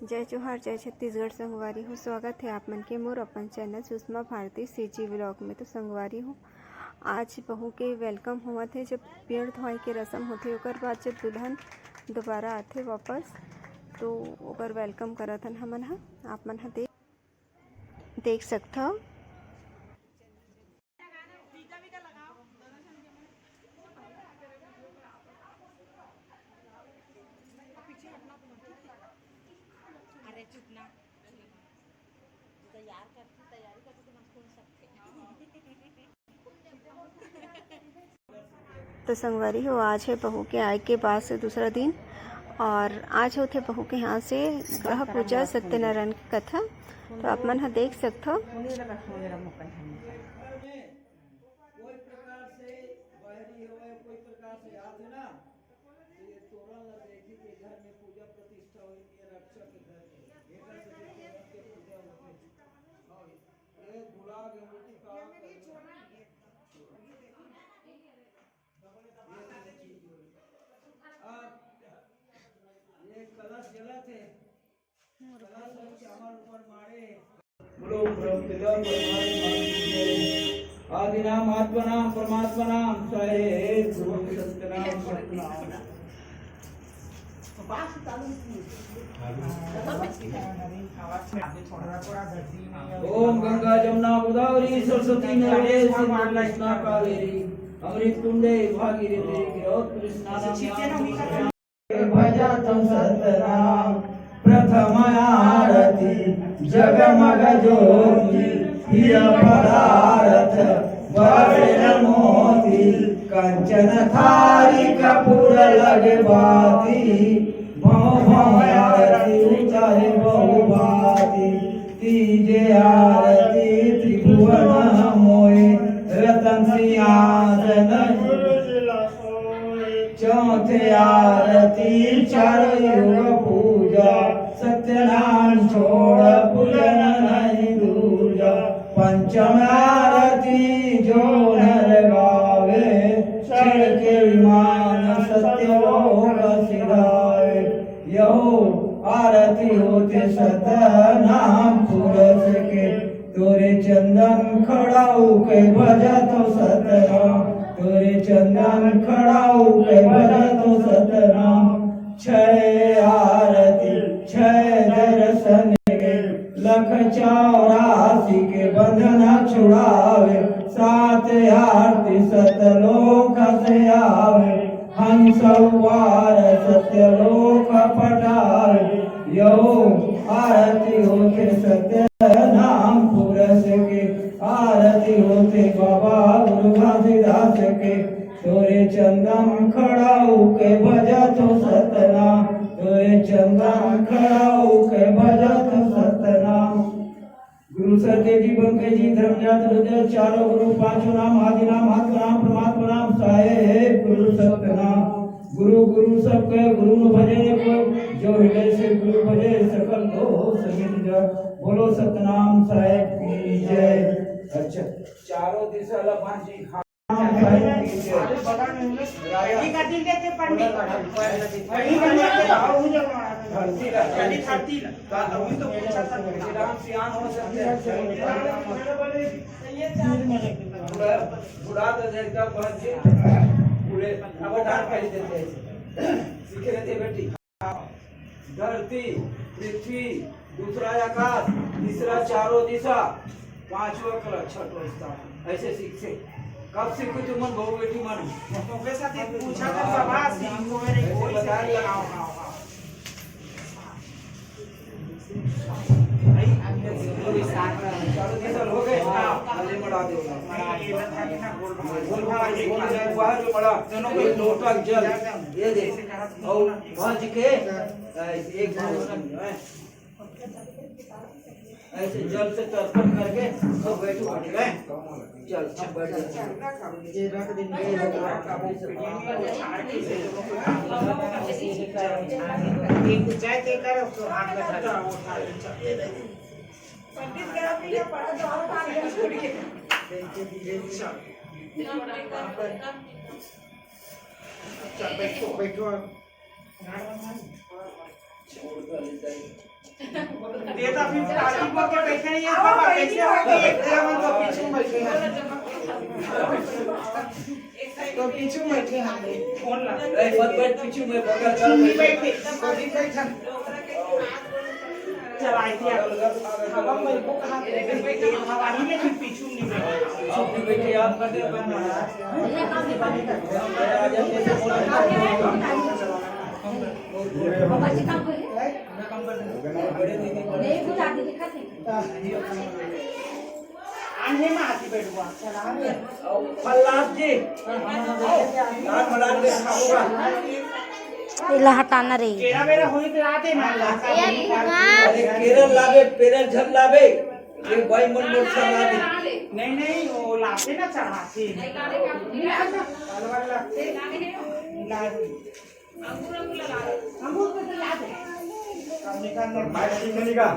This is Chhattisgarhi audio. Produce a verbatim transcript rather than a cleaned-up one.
जय जोहार, जय छत्तीसगढ़ संगवारी हो। स्वागत हे आप मन के मोर अपन चैनल सुषमा भारती सीजी व्लॉग में। तो संगवारी हो, आज बहू के वेलकम होवत हे, जब पियर धोए के रसम होथे, ओकर बाद जब दुल्हन दोबारा आथे वापस, तो ओकर वेलकम करत हन हमन ह। आप मन ह देख, देख सकथव। अरे चुप ना। तैयार करती, तैयारी करती तो मन खोल सकते। तो संगवारी हो, आज हे बहू के आए के बाद से दूसरा दिन, और आज होथे बहू के यहाँ से ग्रह पूजा सत्यनारायण की कथा। तो आप मन ह देख सकथव। कोई प्रकार से बाहरी होवे, कोई प्रकार से आथे ना, तो ये तोरण ला देखी के घर में पूजा प्रतिष्ठा होई, ये रक्षा के घर में, एकर से तोरण के पूजा होथे। और ये गुलाब, ये मूर्ति का अब ये कलश जलत हे, कलश चावल ऊपर मारे। बोलो, बोलो, पिता परमात्मा की जय। आदि नाम आत्मा नाम परमात्मा नाम साहेब गुरु सत्यनाम सत्यनाम। ओम गंगा जमुना गोदावरी सरस्वती नर्मदे सिंधु कृष्णा कावेरी अमृत कुंडे भागीरथी गिरौत कृष्णा भजत सतनाम। प्रथम आरती जगमग ज्योति प्रिय पदारथ बड़े मोती कंचन थारी कपूर लगे बाती। भौ भौ आरती उतारे बहु भांति। तीजे आरती त्रिभुवन मोए रतन सिंहासन चौथे आरती चार युग पूजा सत्यनाम छोड़ पूजन नहीं दूजा। पंचम आरती जो नर गावे चढ़ के विमान सत्यलोक सिधावे। यहो आरती होते सतनाम पुरस के तोरे चंदन खड़ाऊ के भजत हो सतनाम। तोरे चंदन खड़ाऊ के भजत हो सतनाम। छय आरती छय दर्शन के लख चौरासी के बंधन छुड़ावे। सात आरती सतलोक से आवे हंसवार सत्यलोक पटावे। यहो आरती होते सत्यनाम पुरस के आरती होते बाबा गुरु घासीदास के। तोरे चंदन खड़ाऊ के भजत हो सतनाम। तोरे चंदन खड़ाऊ के भजत हो सतनाम। गुरु सत्य जी, पंकज जी, धर्मजात, रुद्र, चारों गुरु, पांचों नाम, आदि नाम, आत्मा नाम, परमात्मा नाम, साहेब गुरु सत्य नाम। गुरु गुरु सबके गुरु न भजे को, जो हृदय से गुरु भजे सकल दोष मिट जाए। बोलो सतनाम साहेब की जय। अच्छा, चारों दिशा ला बांधी। बुढ़ा तो देखता पहुंच जी, पूरे अब डांट कर देते हैं। सीखे रहते बेटी। धरती, पृथ्वी, दूसरा आकाश, तीसरा चारों दिशा, पांचवा कला, छठवा स्थान। ऐसे सीखते। कब सीखो तुमन बहू बेटी मन? ओकरे साथे पूछा कर सभा सीखो रे, ऐसे कोई से बताया नहीं। आओ, आओ, आओ। चारों दिशा हो गए? हाँ। भले मड़ा दो। ये ना था कि ना गोल गोल। गोल गोल, गोल गोल, बाहर जो मड़ा, दोनों को ये लोटा जल, ये दे। और भज के, एक बार ऐसे जल से तर्पण करके सब बैठो, बैठ गए। चल, सब बैठ गए। ये रख देंगे। एक चाय के करो, तो हाथ लगा दो। पंडित के हाथ में पड़ा तो और पानी छोड़ के। चल, बैठो, बैठो। छोड़ दो, ले जाइए। देता फिर पार्टी को के पैसे नहीं है, तो कैसे होगी? ये मन तो पीछू बैठे हैं। तो पीछू बैठे हैं। फोन ला। ए, मत बैठ पीछू में, बगल पीछू नहीं बैठे। तो भी बैठा। चला, आइए आप। हवा मेरे को कहाँ पे? हवा ही में फिर पीछू नहीं बैठे। पीछू नहीं बैठे, आप कर दे, अपन। आने में आती बैठुआ। प्रहलाद जी, लाल मलाल के खाऊंगा। एला हटाना रे। केरा बेरा होई तो लाते ना। अरे केरा लावे, पेरा झन लावे। ये भाई मन मोर सा लावे। नहीं, नहीं, वो लाते ना चढ़ाते। अलवर लगते। लाते। अंगूर, अंगूर लगा दे। अंगूर को तो ला दे। माइक ठीक नहीं का?